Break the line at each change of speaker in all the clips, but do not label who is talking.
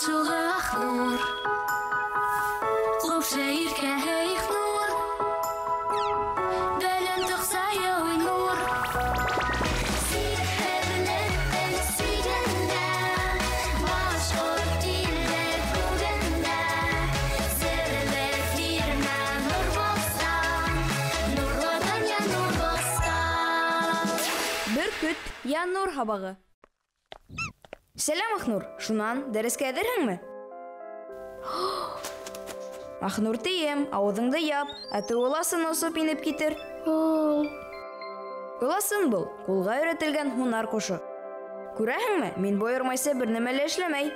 Ҡошсоғо Ахнур, Ҡупшы иркәһе Ихнур, Бәлем тоҡсайы Уйнур. Сикһеҙлектең сигендә, Башҡорт иле күгендә, Серле тирмә нур боҫтан, Нурлы донъя, нур боҫтан.
Бөркөт йә нур һабағы. Сәләм, Ахнур. Шунан, дәрескә әҙерһеңме? Ахнур тием, ауыҙыңды яп, ә ыласын осоп инеп китер. Ыласын был, ҡулға өйрәтелгән һунар ҡошо. Күрәһеңме, мин бойормайса бер нәмә лә эшләмәй.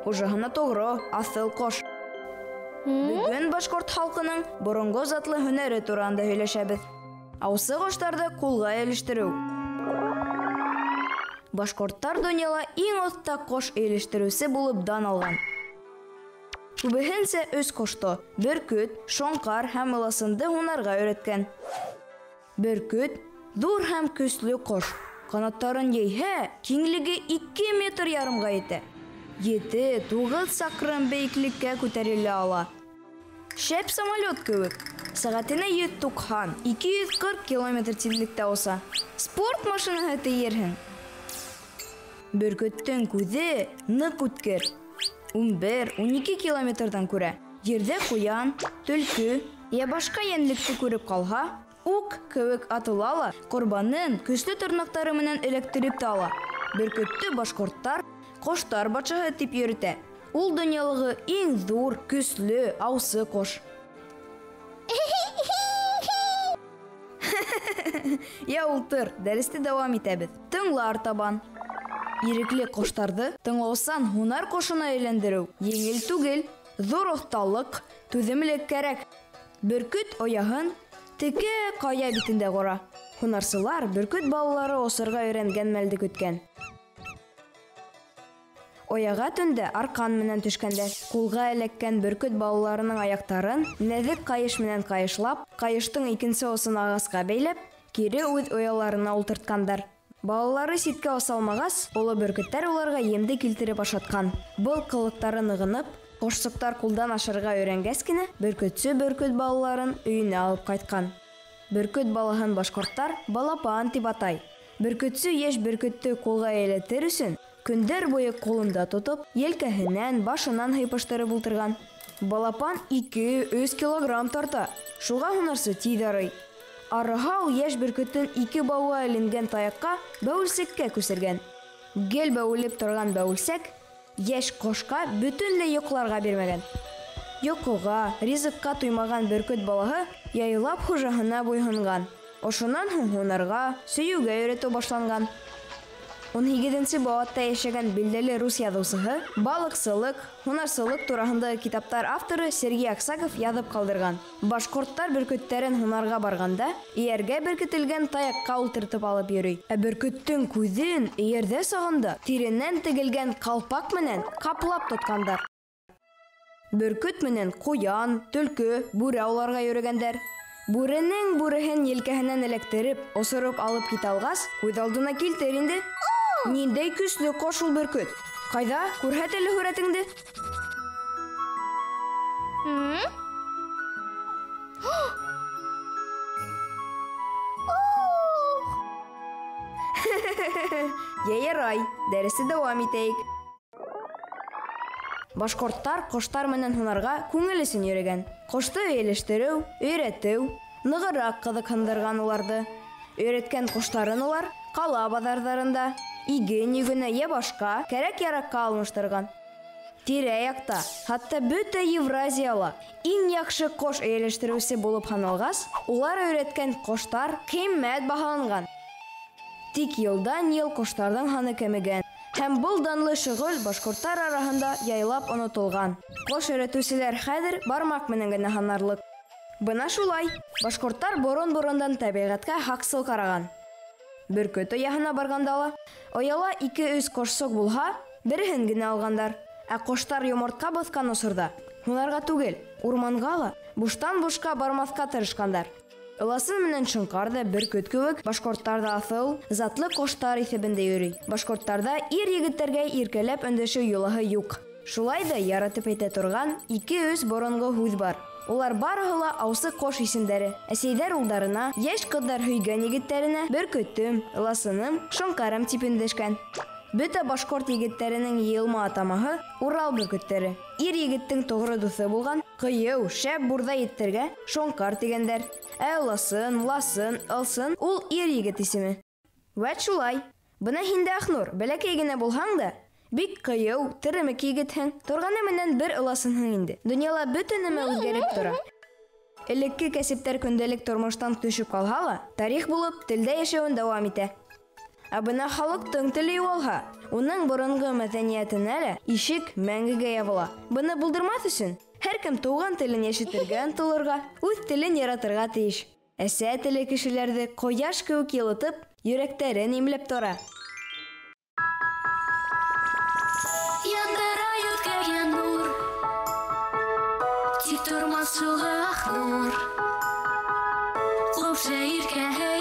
Хужаһына тоғро, аҫыл ҡош. Бөгөн башҡорт халҡының боронғо затлы һөнәре тураһында һөйләшәбеҙ. Аусы ҡоштарҙы ҡулға ирештереү. Башҡорттар донъяла иң оҫта ҡош эйелештереүсе булып дан алған. Күбеһенсә өс ҡошто — бөркөт, шоңҡар һәм ыласынды һунарға өйрәткән. Бөркөт ҙур һәм көслө ҡош. Ҡанаттарын йәйһә, киңлеге ике метр ярымға етә. 7-9 саҡрым бейеклеккә күтәрелә ала. Шәп самолет кеүек. Сәғәтенә йөҙ туҡһан, ике йөҙ ҡырҡ километр тиҙлектә оса. Спорт машинаһы тейерһең. Бөркөттөң күҙе ныҡ үткер. Ун бер, ун ике километрҙан күрә. Ерҙә ҡуян, төлкө йә башҡа йәнлекте күреп ҡалһа, уҡ кеүек атыла ла, ҡорбанын көслө тырнаҡтары менән эләктереп тә ала. Бөркөттө башҡорттар ҡоштар батшаһы тип йөрөтә. Ул донъялығы иң ҙур, көслө аусы ҡош. Йә ултыр, дәресте дауам итәбеҙ. Тыңла артабан. Ирекле ҡоштарҙы тыңлаусан һунар ҡошона әйләндереү еңел түгел, ҙур оҫталыҡ, түҙемлек кәрәк. Бөркөт ояһын текә ҡая битендә ҡора. Һунарсылар бөркөт балалары осорға өйрәнгән мәлде көткән. Ояға төндә арҡан менән төшкәндәр. Ҡулға эләккән бөркөт балаларының аяҡтарын нәҙек ҡайыш менән ҡайышлап, ҡайыштың икенсе осон ағасҡа бәйләп, кире үҙ ояларына ултыртҡандар. Балалары ситкә оса алмағас, оло бөркөттәр уларға емде килтереп ашатҡан. Был ҡылыҡтары нығынып, ҡошсоҡтар ҡулдан ашарға өйрәнгәс кенә, бөркөтсө бөркөт балаларын өйөнә алып ҡайтҡан. Бөркөт балаһын башҡорттар балапан тип атай. Бөркөтсө йәш бөркөттө ҡулға эйәләтер өсөн көндәр буйы ҡулында тотоп, елкәһенән, башынан һыйпаштырып ултырған. Балапан ике-өс килограмм тарта, шуға һунарсы тиҙ арый. Арыһа ул йәш бөркөттөң ике бауға эленгән таяҡҡа бәүелсәккә күсергән. Гел бәүелеп торған бәүелсәк йәш ҡошҡа бөтөнләй йоҡларға бирмәгән. Йоҡоға, ризыҡҡа туймаған бөркөт балаһы яйлап хужаһына буйһонған. Ошонан һуң һунарға, сөйөүгә өйрәтеү башланған. Ун һигеҙенсе быуатта йәшәгән билдәле рус яҙыусыһы, балыҡсылыҡ, һунарсылыҡ тураһындағы китаптар авторы Сергей Аксаков яҙып ҡалдырған. Башҡорттар бөркөттәрен һунарға барғанда эйәргә беркетелгән таяҡҡа ултыртып алып йөрөй. Ә бөркөттөң күҙен эйәрҙә сағында тиренән тегелгән ҡалпаҡ менән ҡаплап тотҡандар. Бөркөт менән ҡуян, төлкө, бүре ауларға йөрөгәндәр. Бүренең бүреһен елкәһенән эләктереп, осороп алып китә алғас, күҙ алдына килтер инде. Ниндәй көслө ҡош ул бөркөт. Ҡайҙа, күрһәт әле һүрәтеңде. Йә ярай, дәресте дауам итәйек. Башҡорттар ҡоштар менән һунарға күңел өсөн йөрөгән. Ҡошто эйәләштереү, өйрәтеү нығыраҡ ҡыҙыҡһындырған уларҙы. Өйрәткән ҡоштарын улар ҡала баҙарҙарында иген йөгөнә йә башҡа кәрәк-яраҡҡа алмаштырған. Тирә-яҡта, хатта бөтә Евразияла иң яҡшы ҡош эйәләштереүсе булып һаналғас, улар өйрәткән ҡоштар ҡиммәт баһаланған. Тик йылдан-йыл ҡоштарҙың һаны кәмегән. Һәм был данлы шөғөл башҡорттар араһында яйлап онотолған. Ҡош өйрәтеүселәр хәҙер бармаҡ менән генә һанарлыҡ. Бына шулай, башҡорттар борон-борондан тәбиғәткә һаҡсыл ҡараған. Бөркөт ояһына барғанда ла, ояла ике-өс ҡошсоҡ булһа, береһен генә алғандар. Ә ҡоштар йомортҡа баҫҡан осорҙа һунарға түгел, урманға ла буштан-бушҡа бармаҫҡа тырышҡандар. Ыласын менән шоңҡар ҙа бөркөт кеүек башҡорттарҙа аҫыл, затлы ҡоштар иҫәбендә йөрөй. Башҡорттарҙа ир-егеттәргә иркәләп өндәшеү йолаһы юҡ. Шулай ҙа яратып әйтә торған ике-өс боронғо һүҙ бар. Улар барыһы ла аусы ҡош исемдәре. Әсәйҙәр улдарына, йәш ҡыҙҙар һөйгән егеттәренә бөркөтөм, ыласыным, шоңҡарым тип өндәшкән. Бөтә башҡорт егеттәренең йыйылма атамаһы Урал бөркөттәре. Ир егеттең тоғро дуҫы булған ҡыйыу, шәп бурҙа еттәргә шоңҡар тигәндәр. Ә ыласын, ласын, ылсын ул ир егет исеме. Вәт шулай. Бына һин дә, Ахнур, бәләкәй генә булһаң да, бик ҡыйыу, теремек егетһең. Торғаны менән бер ыласынһың инде. Донъяла бөтә нәмә үҙгәреп тора. Элекке кәсептәр көндәлек тормоштан төшөп ҡалһа ла, тарих булып телдә йәшәүен дауам итә. Ә бына халыҡтың теле юғалһа, уның боронғо мәҙәниәтенә лә ишек мәңгегә ябыла. Быны булдырмаҫ өсөн һәр кем тыуған телен йәшәтергә ынтылырға, үҙ телен яратырға тейеш. Әсә теле кешеләрҙе ҡояш кеүек йылытып, йөрәктәрен имләп тора.
Яндыра йүткергән нур, тик тормаҫ шуға Ахнур. Ҡупшы иркәһе